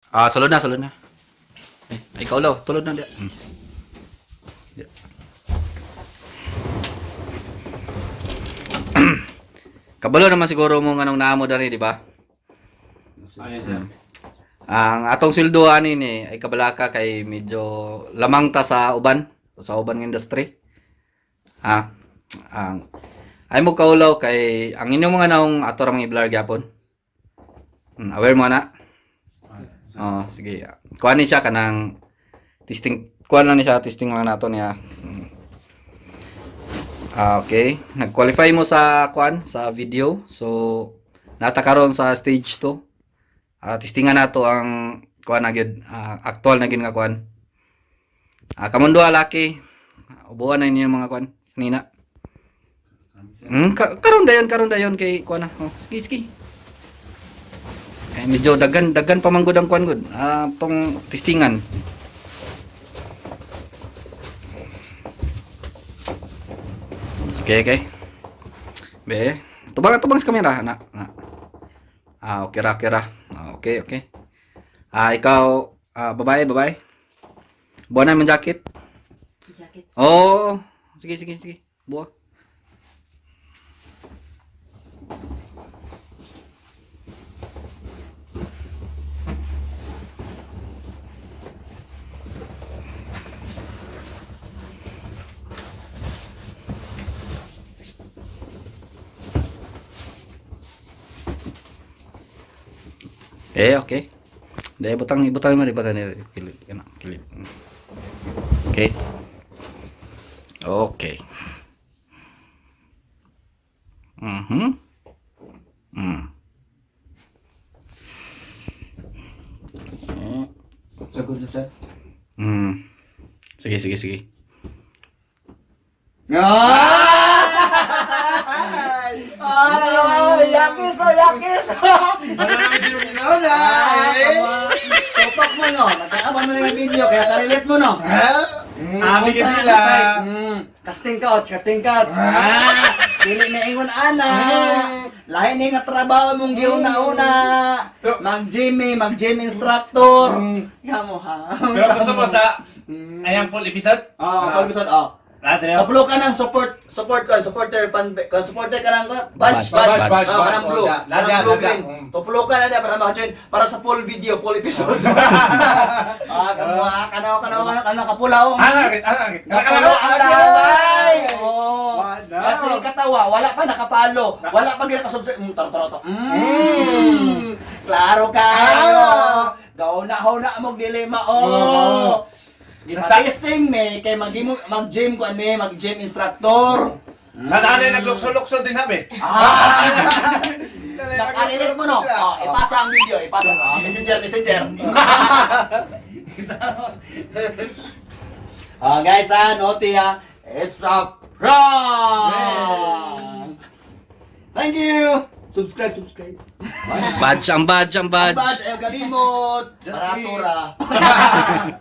Ah, sulod na, sulod na. Eh, ikaw law, tulod na diya. Yeah. Kabalo naman siguro mo nganong naamo diri, di ba? Ano sir? Ang atong sweldo ani ni ay kabalaka kay medyo lamang ta sa uban nga industry. Ah, ang ay mo kaulaw kay ang inyong mga naong ato ra mga i-blur gyapon. Aware mo na? Oh, sige. Kuan ni siya kanang testing, kuan lang ni siya, testing lang nato niya. Ah, okay. Nag-qualify mo sa kuan sa video. So nata karon sa stage 2. Ah, testingan nato ang kuan na gyud, actual na gyud nga kuan. Ah, kamon duha laki. Ubuan na ninyo mga kuan nina. Karon dayon kay kuan na. Oh, sige, sige. Eh, medyo daghan daghan pa man gud ang kuan gud. Ah, tong testingan. Okay. Be, tubang tubang sa kamera na. Na. Ah, okay ra, okay ra. Ah, okay, okay. Ah, ikaw, babae, babae. Buwan na yung jacket. Jackets. Oo. Sige, sige, sige. Buwa. Eh, okay. Dahil butang, ibutang mo, ibutang niya. Kilid, kana, kilid. Okay. Okay. Sagot na sir. Sige, sige, sige. Ah! Yakis oh, yakis! Ano naman sila ginawa eh? Tutok mo no, nagkakaban mo na yung video, kaya karelate mo no. Ah, bigyan nila. Casting couch, casting couch. Ah, dili na ingon ana. Lahi ni nga trabaho mong giuna-una. Mag-gym eh, mag-gym instructor. Kamo ha. Pero gusto mo sa ayang full episode? Ah, full episode oh. Lahat rin. Upload ka ng support, support ka, supporter pan, ka, supporter ka ng badge, Badge, badge, badge, Ah, badge. kanang blue, Oh, da- kanang da- blue da- green. Tuplo ka na na para maka-join para sa full video, full episode. Ah, kamo ah, kanaw kanaw kanaw kanaw kapula oh. Angit, angit. Kapula ang laway. Oh. Wala. Kasi katawa, wala pa nakapalo, wala pa ginakasubscribe. Taro taro to. Klaro kayo. Gauna huna mo dilema oh. Gina-testing me kay mag-gym ko ane, mag-gym instructor. Sa nanay naglukso-lukso din habi. Ah! Nakarelate mo no? Oh, ipasa ang video, ipasa. Ah, messenger, messenger. Ah, guys, ah, noti ah. It's a prank. Thank you. Subscribe, subscribe. Badge, ang badge, ang badge. Badge, ayaw kalimot. Just Barato ra.